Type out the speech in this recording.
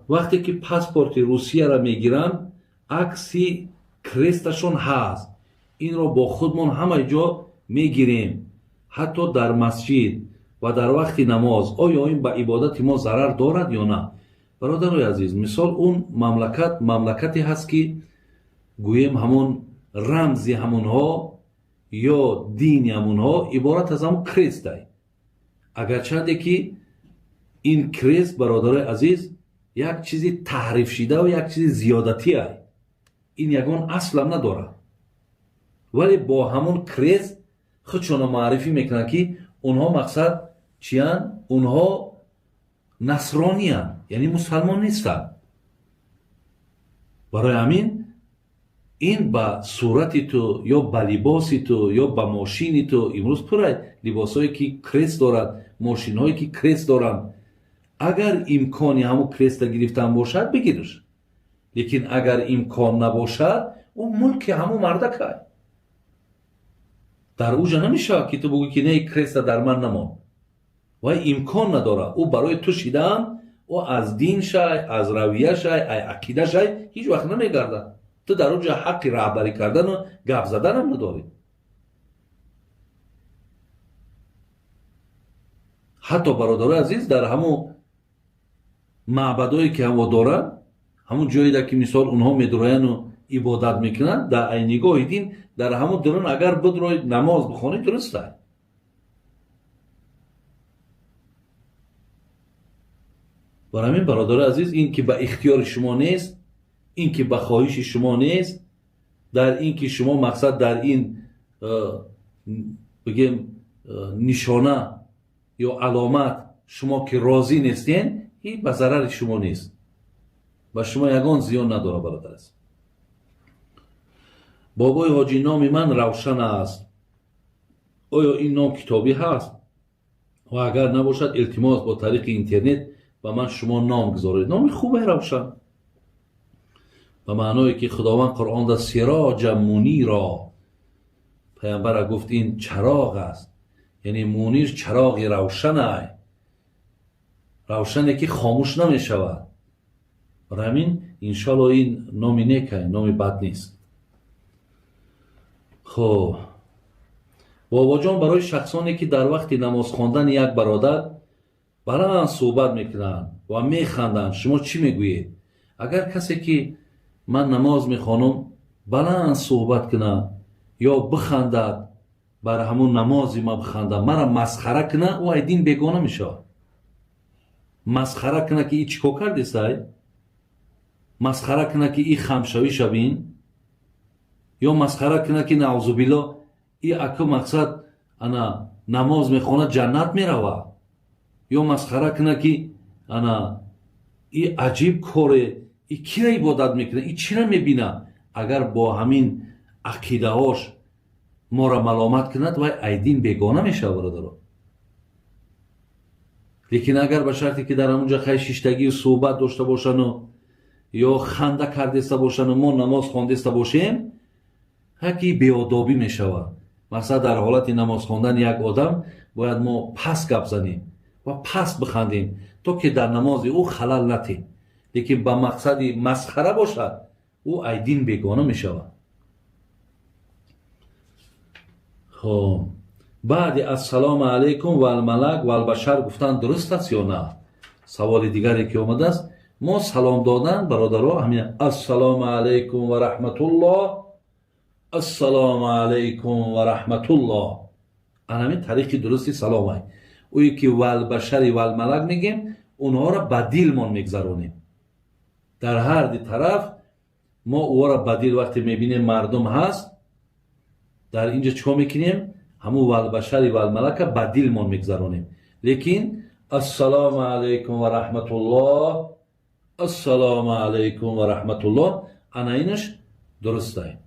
Вақте ки паспорти Русияро мегиранд, акси кресташон ҳаст. Инро бо худмон ҳама ҷо мегирем, ҳатто дар масҷид ва дар вақти намоз. Оё ин ба ибодати мо зарар дорад ё на? Бародарои азиз, мисол, он мамлакат мамлакате ҳаст, ки гӯем ҳамон рамзи ҳамонҳо ё дини ҳамонҳо иборат аз ҳамон крестай. Агарчанде ки ин крест, бародарои азиз, як чизи таҳрифшидаву як чизи зиёдатиай, ин ягон аслам надорад, вале бо ҳамон крест худшонро муаррифӣ мекунанд, ки онҳо мақсад чиянд? Онҳо насрониянд, яъне мусалмон нестанд. Барои ҳамин ин ба сурати ту ё ба либоси ту ё ба мошини ту, имрӯз пурай либосҳое ки крест дорад, мошинҳое ки крест доранд, агар имкони ҳамон креста гирифтан бошад, бигирш, лекин агар имкон набошад, ӯ мулки ҳамон мардакай. Дар уҷа намешавад, ки ту бугӯӣ, ки не, креста дар ман намон. Вай имкон надорад. Ӯ барои ту шидаам, ӯ аз дин шай, аз равия шай, ай ақида шай ҳеҷ вақт намегардад. Ту дар уҷа ҳаққи раҳбарӣ кардану гап заданам надорӣ. Ҳатто, бародарои азиз, дар ҳамун маъбадое ки ҳаво доранд, ҳамун ҷоеда ки мисол онҳо медурояну ибодат мекунанд, дар ай нигоҳи дин дар ҳамун дурун агар бидрои намоз бихонӣ, дуруста. Барои ҳамин, бародарои азиз, ин ки ба ихтиёри шумо нест, ин ки ба хоҳиши шумо нест, дар ин ки шумо мақсад дар ин бигем нишона ё аломат шумо ки розӣ нестен, ин ба зарари шумо нест, ба шумо ягон зиён надорад, бародар аст. Бобои ҳоҷӣ, номи ман Равшан аст. Оё ин ном китобӣ ҳаст? Ва агар набошад, илтимос, бо тариқи интернет ба ман шумо ном гузоред. Номи хубе Равшан, ба маъное ки Худованд Қуръонда сироҷа муниро паямбара гуфт, ин чароғ аст, яъне мунир чароғи равшанай, равшане ки хомӯш намешавад. Барои ҳамин иншоалло ин номи некай, номи бад нест. Хуб, бобоҷон, барои шахсоне ки дар вақти намоз хондани як бародар баланд суҳбат мекунанд ва механданд, шумо чӣ мегӯед? Агар касе ки ман намоз мехонам баланд суҳбат кунад ё бихандад, бар ҳамун намози ма бихандад, мара масхара кунад, ӯ ай дин бегона мешавад. Масхара кунад, ки и чӣ кор кардесай, масхара кунад, ки и хамшавӣ шавин, ё масхара кунад, ки наъузубилло, и аку мақсад ана намоз мехонад, ҷаннат меравад, ё масхара кунад, ки ана и аҷиб коре, и кира ибодат мекунад, и чира мебинад, агар бо ҳамин ақидаҳош моро маломат кунад, вай айдин бегона мешавад, бародаро. Лекин агар ба шарте ки дар ҳамунҷа хай шиштагию суҳбат дошта бошану ё ханда кардеста бошану мо намоз хондеста бошем, ҳаки беодобӣ мешавад. Масалан, дар ҳолати намоз хондан як одам бояд мо паст гап занем ва паст бихандем, то ки дар намози ӯ халал натем. Лекин ба мақсади масхара бошад, ӯ айдин бегона мешавад. Хоб, баъди ассалому алайкум валмалак валбашар гуфтан дуруст аст ё на? Саволи дигаре ки омадааст. Мо салом додан, бародаро, ҳамин ассалому алайкум ва раҳматуллоҳ, ассалому алайкум ва раҳматуллоҳ, ана ҳамин тариқи дурусти саломай. Ӯе ки валбашари валмалак мегем, онҳоро ба дилмон мегзаронем. Дар ҳар ди тараф мо ӯро ба дил вақте мебинем, мардум ҳаст дар инҷо, чикор мекунем? Ҳамун валбашари валмалака ба дилмон мегзаронем. Лекин ассалому алайкум ва раҳматуллоҳ, ассалому алайкум ва раҳматуллоҳ, ана инаш дурустай.